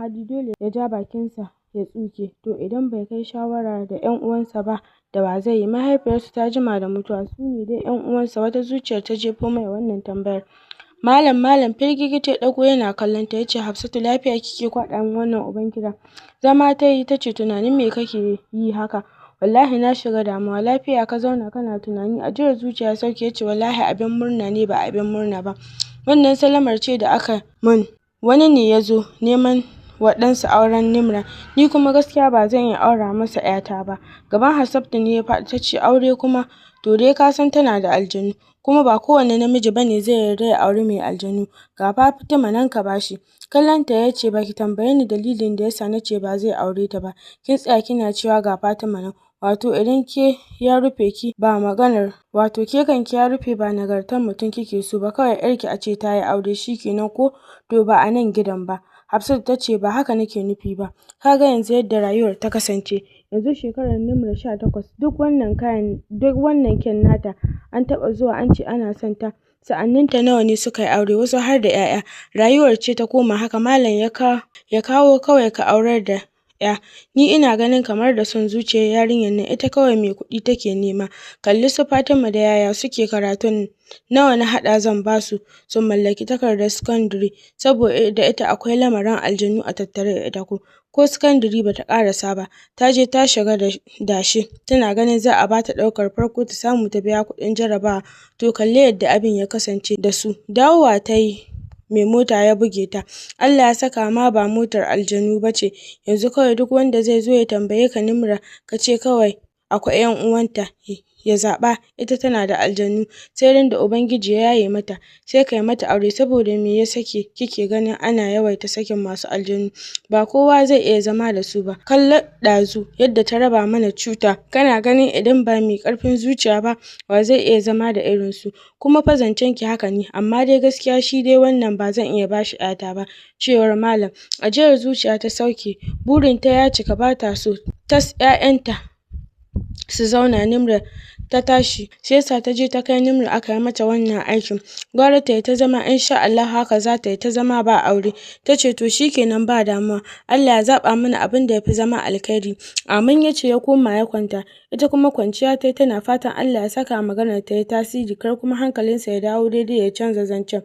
Mahadi dole ya ja bakinsa ya tsuke. To idan bai kai shawara da ƴan uwansa ba, da wa zai yi? Mahaifiyarsu ta jima da mutuwa, su ne dai ƴan uwansa. Wata zuciyar ta jefo mai wannan tambayar. Malam, malam! Firgigit ya ɗago yana kallon ta, yace, Hafsatu, lafiya kike kwaɗa min wannan uban kira? Zama tayi tace, tunanin me kake yi haka? Wallahi na shiga damuwa. Lafiya ka zauna kana tunani? Ajiyar zuciya ya sauke, yace, wallahi abin murna ne ba abin murna ba. Wannan sallamar ce da aka mun. Wani ne ya zo neman wa ɗansa auren Nimra, ni kuma gaskiya ba zan iya aura masa ƴata ba. Gaban Hafsatu ne ya faɗi, tace, aure kuma? To dai ka san tana da aljanu, kuma ba kowane namiji bane zai yarda ya auri mai aljanu. Ga Fatima nan ka bashi. Kallon ta yace, baki tambaye ni dalilin da yasa nace ba zai aure ta ba, kin tsaya kina cewa ga Fatima nan. Wato idan ke ya rufe ki ba maganar, wato ke kanki ya rufe, ba nagartar mutum kike so ba, kawai ƴarki ace tayi aure shikenan ko? To ba a nan gidan ba. Hafsatu tace, ba haka nake nufi ba. Kaga yanzu yadda rayuwar ta kasance. Yanzu shekarar Nimra 18, duk wannan kayan, duk wannan kyan nata, an taɓa zuwa an ce ana son ta? Sa'anninta nawa ne suka yi aure, wasu har da 'ya'ya. Rayuwar ce ta koma haka, malam, ya kawo kawai ka aurar da 'ya. Ni ina ganin kamar da son zuciyar yarinyar nan, ita kawai mai kuɗi take nema. Kalli su Fatima da yaya suke karatun, nawa na haɗa zan basu su mallaki takardar sakandare? Saboda ita akwai lamarin aljanu a tattare da ita, ko sakandare bata ƙarasa ba, ta je ta shiga dashe, tana ganin za a bata ɗaukar farko ta samu ta biya kuɗin jarabawa. To kalli yadda abin ya kasance da su, dawowa tayi mai mota ya buge ta. Allah ya saka ma ba motar aljanu bace. Yanzu kawai duk wanda zai zo ya tambaye ka Nimra, ka ce kawai akwai ƴan uwanta, ya zaɓa. Ita tana da aljanu, sai ran da Ubangiji ya yaye mata sai kai mata aure. Saboda me ya sake kike ganin ana yawaita sakin masu aljanu? Ba kowa zai iya zama da su ba. Kalli ɗazu yadda ta raba mana cuta, kana ganin idan ba mai ƙarfin zuciya ba, wa zai iya zama da irin su? Kuma fa zancen ki haka ne, amma dai gaskiya shi dai wannan ba zan iya bashi ƴata ba, cewar malam. Ajiyar zuciya ta sauke, burinta ya cika, bata so tas ƴaƴanta su zauna Nimra ta tashi, shi yasa ta je ta kai Nimra aka yi mata wannan aikin. Gwara ta yi ta zama, insha Allahu haka za ta yi ta zama ba aure. Ta ce, to shikenan, ba damuwa, Allah ya zaɓa mana abin da ya fi zama alkhairi. Amin, ya ce, ya koma ya kwanta. Ita kuma kwanciya ta yi tana fatan Allah ya saka maganar ta yi tasiri, kar kuma hankalinsa ya dawo daidai ya canza zancen.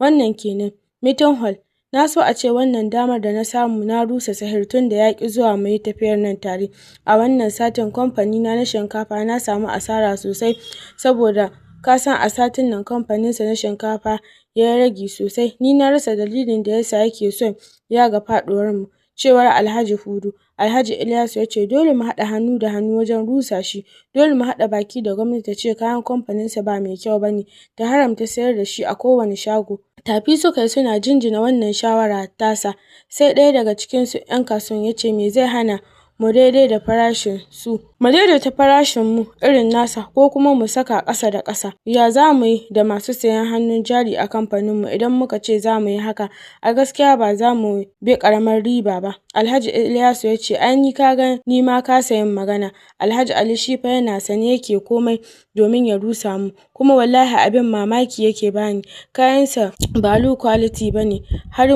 Wannan kenan. Meeting hall. Na so a ce wannan damar da na samu na rusa Sahir tun da ya ƙi zuwa mu yi tafiyar nan tare. A wannan satin kamfanina na shinkafa na samu asara sosai, saboda ka san a satin nan kamfaninsa na shinkafa ya yi ragi sosai. Ni na rasa dalilin da yasa yake son ya ga faɗuwar mu, cewar Alhaji Hudu. Alhaji Ilyasu ya ce, dole mu haɗa hannu da hannu wajen rusa shi. Dole mu haɗa baki da gwamnati ta ce kayan kamfaninsa ba mai kyau bane, ta haramta sayar da shi a kowane shago. Tafi suka yi suna jinjina wannan shawara tasa. Sai ɗaya daga cikinsu 'yan kasuwan ya ce, me zai hana mu daidaita farashin su, mu daidaita farashin mu irin nasa, ko kuma mu saka ƙasa da ƙasa? Ya za mu yi da masu sayan hannun jari a kamfanin mu idan muka ce za mu yi haka? A gaskiya ba za mu bi ƙaramar riba ba. Alhaji Ilyasu ya ce, ai ni ka ga ni ma kasa yin magana. Alhaji Ali shi fa yana sane yake komai domin ya rusa mu, kuma wallahi abin mamaki yake bani, kayansa ba low quality bane, har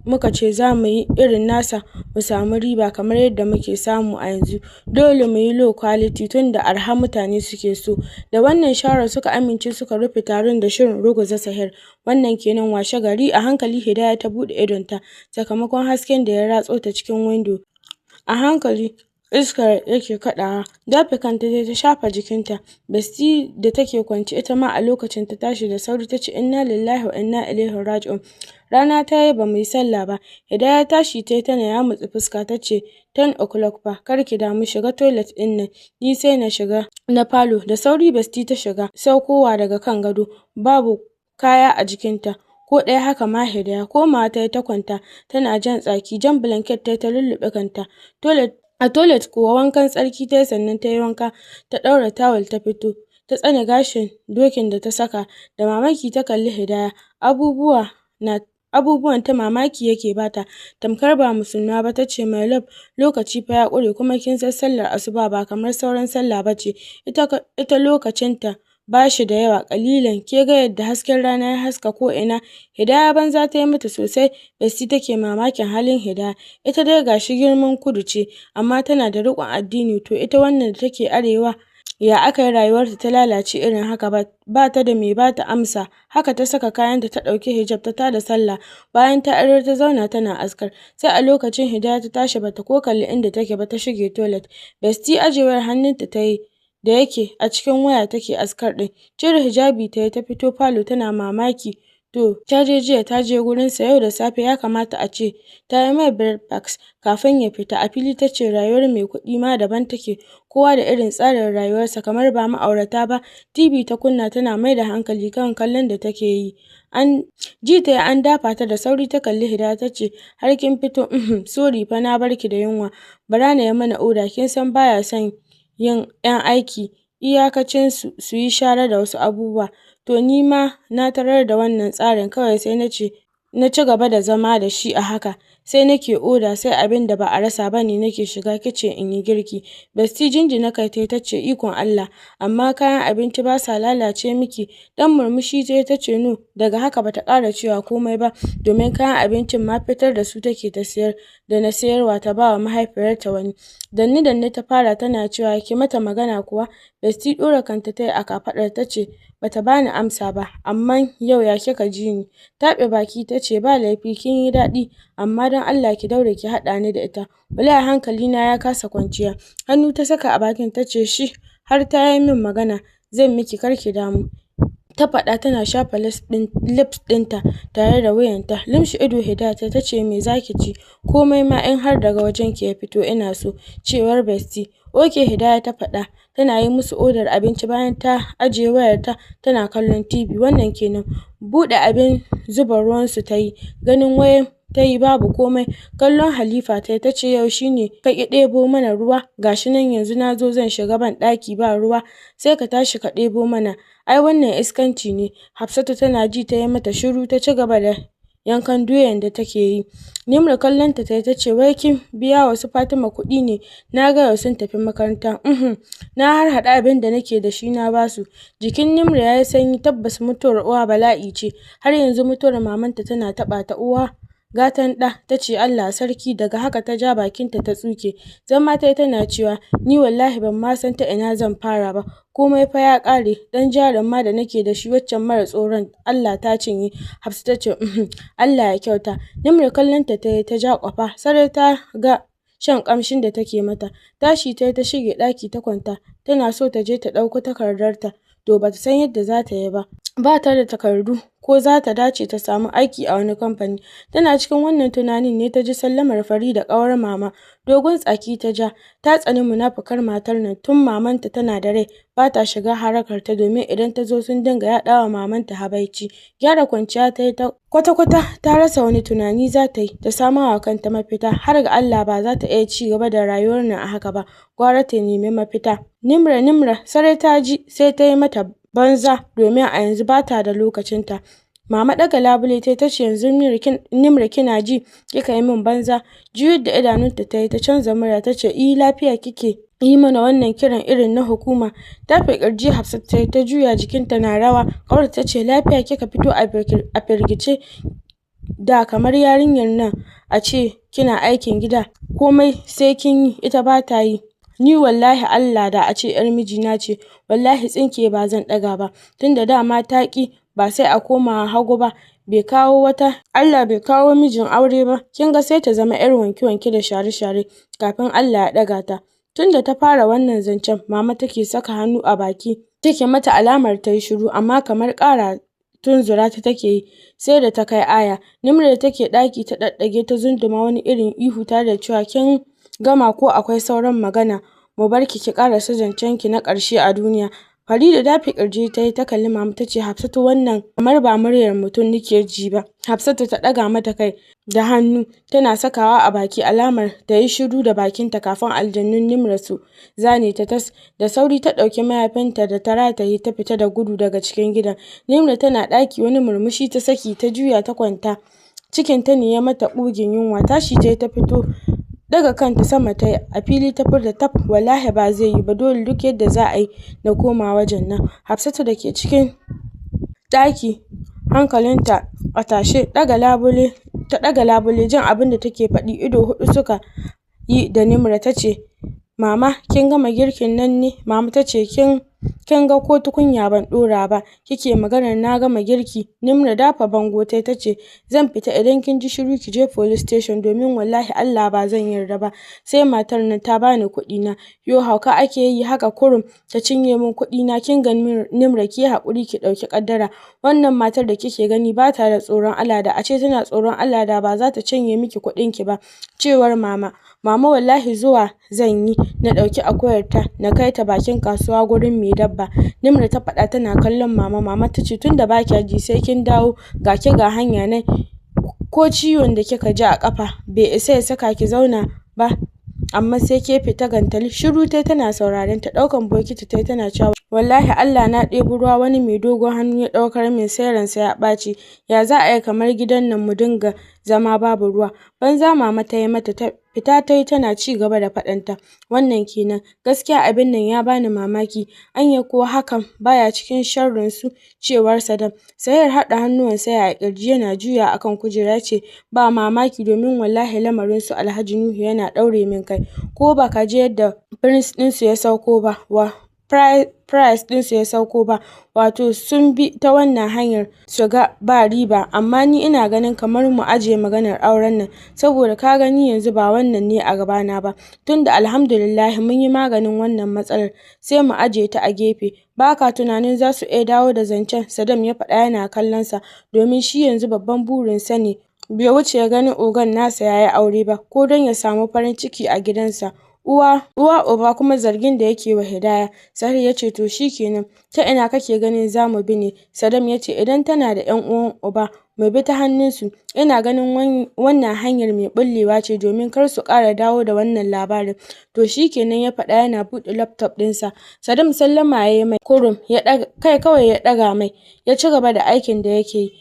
muka ce za mu yi irin nasa mu samu riba kamar yadda muke samu a yanzu, dole mu yi low quality tunda arha mutane suke so. Da wannan shawarar suka amince, suka rufe taron da shirin ruguza Sahir. Wannan kenan. Washe gari, a hankali Hidaya ta buɗe idonta sakamakon hasken da ya ratso ta cikin window. A hankali iskar yake kaɗawa. Dafe kanta tayi ta shafa jikinta. Bestie da take kwance ita ma a lokacin ta tashi da sauri, tace, inna lillahi wa inna ilaihi raji'un, rana tayi bamu yi sallah ba. Hidaya tashi tayi tana yamutsa fuska, tace, 10 o'clock fa. Kar ki damu, shiga toilet ɗin nan, ni sai na shiga na falo. Da sauri Bestie ta shiga saukowa daga kan gado, babu kaya a jikinta ko ɗaya, haka ma Hidaya. Komawa tayi ta kwanta tana jan tsaki, jan blanket tayi ta lulluɓe kanta. Toilet A toilet kuwa wankan tsarki tayi, sannan tayi wanka, ta ɗaura tawul, ta fito ta tsane gashin dokin da ta saka. Da mamaki ta kalli Hidaya, abubuwa na abubuwan ta mamaki yake bata, tamkar ba musulma ba. Tace, my love, lokaci fa ya ƙure, kuma kin san sallar asuba ba kamar sauran sallah bace, ita lokacin ta. Bashi da yawa ƙalilan. Ke ga yadda hasken rana ya haska ko ina. Hidaya banza tayi mata sosai. Bestie take mamakin halin Hidaya. Ita dai gashi girman kudu ce, amma tana da riƙon addini. To ita wannan da take arewa, ya akayi rayuwarta ta lalace irin haka? Bata da mai bata amsa. Haka ta saka kayanta, ta ɗauki hijab, ta tada sallah. Bayan ta idar, ta zauna tana azkar. Sai a lokacin Hidaya ta tashi, bata ko kalli inda take ba, ta shige toilet. Bestie aje wayar hannunta tayi, da yake a cikin waya take azkar ɗin. Cire hijabi tayi, ta fito falo tana mamaki. To taje jiya taje gurinsa, yau da safe ya kamata ace tayi mai breakfast kafin ya fita. A fili tace rayuwar mai kuɗi ma daban take, kowa da irin tsarin rayuwarsa, kamar ba ma'aurata ba. TV ta kunna tana maida hankali kan kallon da take yi. An ji tayi an dafa ta. Da sauri ta kalli Hidaya tace, "Har kin fito? Uhm, sorry fa, na barki da yunwa. Bara nayi mana order. Kin san baya son yin 'yan aiki, iyakacin su suyi shara da wasu abubuwa." "To ni ma na tarar da wannan tsarin, kawai sai nace na ci gaba da zama da shi a haka. Sai nake oda, sai abin da ba a rasa ba ne nake shiga kicin in yi girki." Bestie jinjina kai tayi tace, "Ikon Allah, amma kayan abinci ba sa lalace miki?" Dan murmushi tayi tace, "No." Daga haka bata ƙara cewa komai ba, domin kayan abincin ma fitar da su take ta sayar da na sayarwa, ta bawa mahaifiyarta wani. Danne danne ta fara tana cewa, "Ki mata magana kuwa?" Bestie ɗora kanta tayi a kafaɗar tace, "Bata bani amsa ba, amma yau ya kika ji ni?" Taɓe baki tace, "Ba laifi, kin yi daɗi, amma don Allah ki daure ki haɗa ni da ita. Wallahi hankali na ya kasa kwanciya." Hannu ta saka a bakin tace, "Shi har ta yi min magana, zan miki, kar ki damu." Ta faɗa tana shafa lips ɗinta tare da wuyanta. Lumshe ido Hidaya ta ce, "Me zaki ci?" "Komai ma, in har daga wajenki ya fito ina so," cewar Bestie. "Okay," Hidaya ta faɗa tana yi musu odar abinci bayan ta ajiye wayarta tana kallon TV. Wannan kenan. Buɗe abin zuba ruwansu tayi, ganin wayan tayi babu komai. Kallon Halifa tayi tace, "Yau shine ka ƙi ɗebo mana ruwa, gashi nan yanzu nazo zan shiga ban ɗaki ba ruwa, sai ka tashi ka ɗebo mana. Ai wannan iskanci ne." Hafsatu tana ji ta yi mata shiru, ta ci gaba da yankan doyan da take yi. Nimra kallon ta tayi tace, "Wai kin biya wa su Fatima kuɗi ne? Na ga yau sun tafi makaranta." "Uhum, na harhaɗa abin da nake da shi na basu." Jikin Nimra yayi sanyi. Tabbas mutuwar uwa bala'i ce. Har yanzu mutuwar mamanta tana taɓa ta. Uwa gatan ɗa. Tace, "Allah sarki." Daga haka ta ja bakinta ta tsuke. Zama tayi tana cewa, "Ni wallahi ban ma san ta ina zan fara ba. Komai fa ya ƙare, ɗan jarin ma da nake da shi waccan mara tsoron Allah ta cinye." Hafsat tace, "Uhum, Allah ya kyauta." Nimra kallon ta tayi, ta ja kwafa. Sarai ta ga shan ƙamshin da take mata. Tashi tayi ta shige ɗaki ta kwanta. Tana so ta je ta ɗauko takardarta, to bata san yadda zata yi ba. Bata da takardu ko zata dace ta samu aiki a wani kamfani. Tana cikin wannan tunanin ne ta ji sallamar Farida, ƙawar mama. Dogon tsaki ta ja. Ta tsani munafukar matar nan. Tun mamanta tana da rai bata shiga harakarta, domin idan ta zo sun dinga yaɗawa mamanta habaici. Gyara kwanciya tayi ta kwata-kwata ta rasa wani tunani za ta yi ta samawa kanta mafita. Har ga Allah ba za ta iya ci gaba da rayuwar nan a haka ba, gwara ta nemi mafita. Nimra, Nimra sarai ta ji sai ta yi mata banza, domin a yanzu bata da lokacinta. Mama ɗaga labule tayi tace, "Yanzu Nimra kina ji kika yi min banza." Juyar da idanunta tayi, ta canza murya tace, "I, lafiya kike yi mana wannan kiran irin na hukuma?" Tafe ƙirji Hafsat tayi, ta juya jikinta na rawa. Ƙawarta tace, "Lafiya kika fito a firgice da kamar yarinyar nan, a ce kina aikin gida komai sai kin yi, ita bata yi. Ni wallahi Allah da ace yar mijina ce, wallahi tsinke ba zan ɗaga ba. Tunda dama ta ƙi, ba sai a koma hagu ba. Bai kawo wata Allah bai kawo mijin aure ba, kin ga sai ta zama yar wanke-wanke da share-share kafin Allah ya ɗaga ta." Tunda ta fara wannan zancen mama take saka hannu a baki take mata alamar tayi shiru, amma kamar ƙara tunzura ta take yi, sai da ta kai aya. Nimra da take ɗaki ta ɗaɗɗage ta zunduma wani irin ihu tare da cewa, "Kin gama ko akwai sauran magana? Mu barki ki ƙarasa zancen ki na ƙarshe a duniya." Farida dafe ƙirji tayi, ta kalli mama tace, "Hafsatu, wannan kamar ba muryar mutum nake ji ba." Hafsatu ta ɗaga mata kai da hannu tana sakawa a baki alamar tayi shiru da bakinta kafin aljanun Nimra su zane ta tas. Da sauri ta ɗauki mayafinta da ta rataye, ta fita da gudu daga cikin gidan. Nimra tana ɗaki wani murmushi ta saki, ta juya ta kwanta. Cikinta ne ya mata ƙugin yunwa. Tashi tayi ta fito. Ɗaga kanta sama tayi, a fili ta furta, "Tab, wallahi ba zai yiwu ba, dole duk yadda za a yi na koma wajen nan." Hafsatu da ke cikin ɗaki hankalinta a tashe ta ɗaga labule jin abinda take faɗi. Ido huɗu suka yi da Nimra, tace, "Mama, kin gama girkin nan ne?" Mama tace, Kin ga ko tukunya ban ɗora ba kike maganar na gama girki." Nimra dafa bango tayi tace, "Zan fita, idan kin ji shiru ki je police station, domin wallahi Allah ba zan yarda ba sai matar nan ta bani kuɗi na. Yo hauka ake yi haka kurum ta cinye min kuɗi na? Kin ga Nimra, ki yi haƙuri ki ɗauki ƙaddara. Wannan matar da kike gani ba ta da tsoron Allah. Da ace tana tsoron Allah, da ba za ta cinye miki kuɗin ki ba," cewar Mama. "Mama, wallahi zuwa zan yi na ɗauki akuyar ta na kai ta bakin kasuwa gurin mai dabba," Nimra ta faɗa tana kallon Mama. Mama tace, "Tunda ba kya ji, sai kin dawo, ga ki ga hanya nan. Ko ciwon da kika ji a ƙafa bai isa ya saka ki zauna ba, amma sai ke fita gantali." Shiru tayi tana sauraren ta. Ɗaukan bokiti tayi tana cewa, "Wallahi Allah na ɗebi ruwa wani mai dogon hannu ya ɗaukar min, sai ransa ya ɓaci. Ya za a yi kamar gidan nan mu dinga zama babu ruwa?" Banza Mama ta yi mata, fita tayi tana ci gaba da faɗanta. Wannan kenan. "Gaskiya abin nan ya bani mamaki. Anya ko hakan baya cikin sharrin su?" cewar Sadam. Sahir haɗa hannuwansa yayi a ƙirji yana juyawa akan kujera, yace, "Ba mamaki, domin wallahi lamarin su Alhaji Nuhu yana ɗaure min kai. Ko baka ji yadda prince ɗinsu ya sauko ba wa price ɗinsu ya sauko ba? Wato sun bi ta wannan hanyar su ga ba riba. Amma ni ina ganin kamar mu ajiye maganar auren nan, saboda ka gani yanzu ba wannan ne a gabana ba. Tunda alhamdulillahi mun yi maganin wannan matsalar, sai mu ajiye ta a gefe. Baka tunanin za su iya dawo da zancen?" Sadam ya faɗa yana kallon sa, domin shi yanzu babban burinsa ne bai wuce ya gani ogan nasa yayi aure ba, ko don ya samu farin ciki a gidansa. Uwa uba kuma zargin da yake wa Hidaya. Sahir yace, "To shikenan, ta ina kake ganin zamu bi ne?" Sadam yace, "Idan tana da ƴan uwan uba, mu bi ta hannunsu. Ina ganin wannan hanyar mai ɓullewa ce, domin kar su ƙara dawo da wannan labarin." "To shikenan," ya faɗa yana buɗe laptop ɗinsa. Sadam sallama yayi mai kurum, ya ɗaga kai kawai ya ɗaga mai, ya ci gaba da aikin da yake yi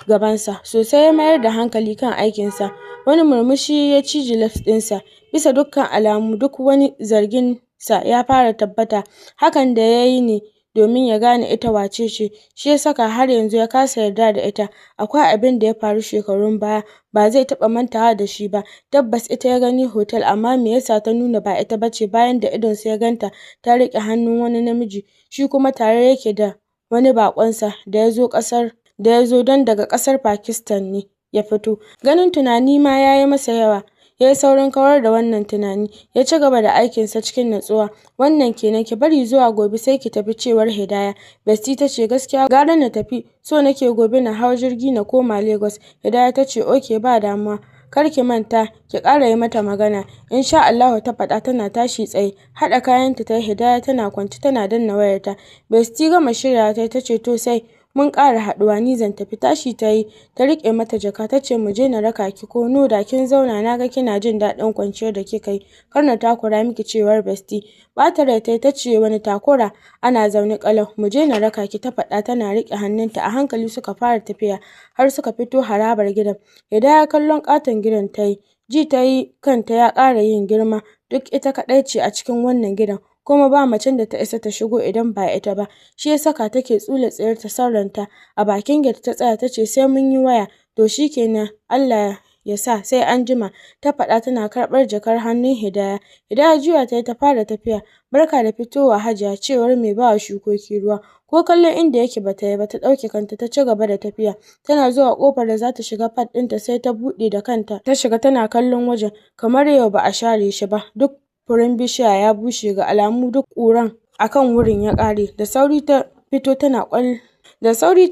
gabansa. Sosai ya mayar da hankali kan aikinsa. Wani murmushi ya cije lips ɗinsa. Bisa dukkan alamu duk wani zargin sa ya fara tabbata. Hakan da yayi ne domin ya gane ita wace ce, shi ya saka har yanzu ya kasa yarda da ita. Akwai abin da ya faru shekarun baya, ba zai taɓa mantawa da shi ba. Tabbas ita ya gani hotel, amma me yasa ta nuna ba ita bace bayan da idonsa ya ganta ta riƙe hannun wani namiji, shi kuma tare yake da wani baƙonsa da ya zo ƙasar da ya zo, don daga ƙasar Pakistan ne ya fito. Ganin tunani ma yayi masa yawa, yayi saurin kawar da wannan tunani, ya ci gaba da aikinsa cikin natsuwa. Wannan kenan. "Ki bari zuwa gobe sai ki tafi," cewar Hidaya. Bestie tace, "Gaskiya gara na tafi, so nake gobe na hau jirgi na koma Lagos." Hidaya tace, "Okay, ba damuwa. Kar ki manta ki ƙara yi mata magana." "Insha Allahu," ta faɗa tana tashi tsaye. Haɗa kayanta tayi. Hidaya tana kwance tana danna wayarta. Bestie gama shiryawa tayi, tace, "To sai mun ƙara haɗuwa, ni zan tafi." Tashi tayi ta riƙe mata jaka, tace, "Mu je na raka ki ko no? Da kin zauna, naga kina jin daɗin kwanciyar da kika yi, kar na takura miki," cewar Bestie. Ɓata rai tayi tace, "Wani takura? Ana zaune ƙalau. Mu je na raka ki," ta faɗa tana riƙe hannunta. A hankali suka fara tafiya har suka fito harabar gidan. Hidaya kallon ƙaton gidan tayi, ji tayi kanta ya ƙara yin girma, duk ita kaɗai ce a cikin wannan gidan, kuma ba macen da ta isa ta shigo idan ba ita ba, shi ya saka take tsula tsiyarta son ranta. A bakin gate ta tsaya tace, "Sai mun yi waya." "To shikenan, Allah ya sa sai anjima," ta faɗa tana karɓar jakar hannun Hidaya. Hidaya juyawa tayi ta fara tafiya. "Barka da fitowa Hajiya," cewar mai bawa shukoki ruwa. Ko kallon inda yake bata yi ba, ta ɗauke kanta ta ci gaba da tafiya. Tana zuwa ƙofar da zata shiga part ɗinta sai ta buɗe da kanta ta shiga, tana kallon wajen kamar yau ba a share shi ba. Duk furen bishiya ya bushe, ga alamu duk ƙuran akan wurin ya ƙare. Da sauri ta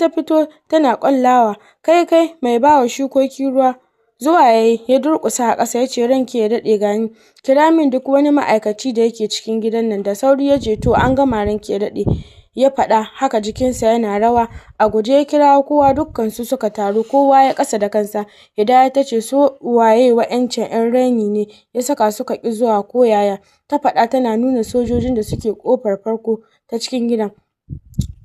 fito tana ƙwallawa, "Kai, kai!" Mai bawa shukoki ruwa zuwa yayi ya durƙusa a ƙasa, yace, "Ranki ya daɗe, gani." "Kira min duk wani ma'aikaci da yake cikin gidan nan." Da sauri yace, "To, an gama, ranki ya daɗe." Ya faɗa haka jikinsa yana rawa. A guje ya kirawo kowa, dukkansu suka taru, kowa ya ƙasa da kansa. Hidaya tace, "Su waye wa'incan? 'Yan raini ne ya saka suka ƙi zuwa ko yaya?" ta faɗa tana nuna sojojin da suke ƙofar farko ta cikin gidan.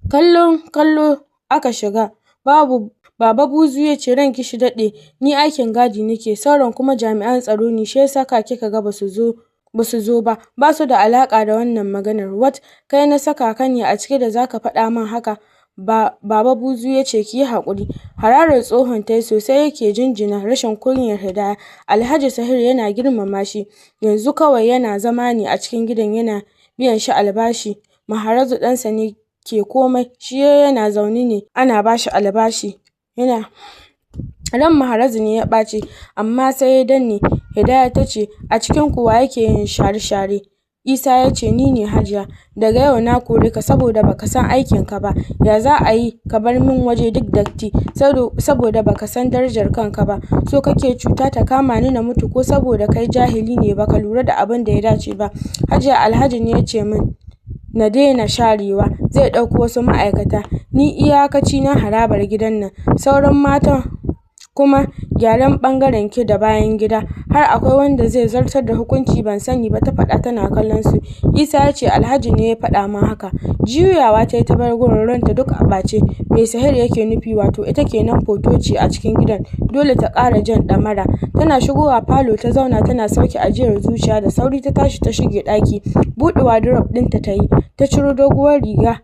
Kallon kallo aka shiga, babu Baba Buzu ya ce, "Ranki shi daɗe, ni aikin gadi nake, sauran kuma jami'an tsaro ne, shi ya saka kika ga basu zo basu zo ba, basu da alaƙa da wannan maganar." "What? Kai na saka ka ne a ciki da zaka faɗa min haka?" Baba Buzu ya ce, "Ki yi haƙuri." Hararar tsohon ta yi sosai, yake jinjina rashin kunyar Hidaya. Alhaji Sahir yana girmama shi, yanzu kawai yana zama ne a cikin gidan yana biyan shi albashi. Maharazu ɗansa ne ke komai, shi yana zaune ne ana bashi albashi. Yana ran Maharazu ne ya ɓaci, amma sai ya danne. Hidaya ta ce, "A cikin ku wa yake yin share-share?" Isa ya ce, "Ni ne, Hajiya." "Daga yau na kore ka saboda baka san aikinka ba. Ya za a yi ka bar min waje duk datti? Saboda baka san darajar kanka ba. So kake cuta ta kama ni na mutu, ko saboda kai jahili ne baka lura da abin da ya dace ba?" "Hajiya, Alhaji ne ya ce min na daina sharewa, zai ɗauko wasu ma'aikata. Ni iyakaci na harabar gidan nan, sauran matan kuma gyaran ɓangaren ki da bayan gida. Har akwai wanda zai zartar da hukunci ban sani ba," ta faɗa tana kallon su. Isa ya ce, "Alhaji ne ya faɗa min haka." Juyawa ta yi ta bar gurin, ranta duk a ɓace. Me Sahir yake nufi? Wato ita kenan foto ce a cikin gidan, dole ta ƙara jan ɗamara. Tana shigowa falo ta zauna tana sauke ajiyar zuciya. Da sauri ta tashi ta shige ɗaki. Buɗe wardrobe ɗinta ta yi, ta ciro doguwar riga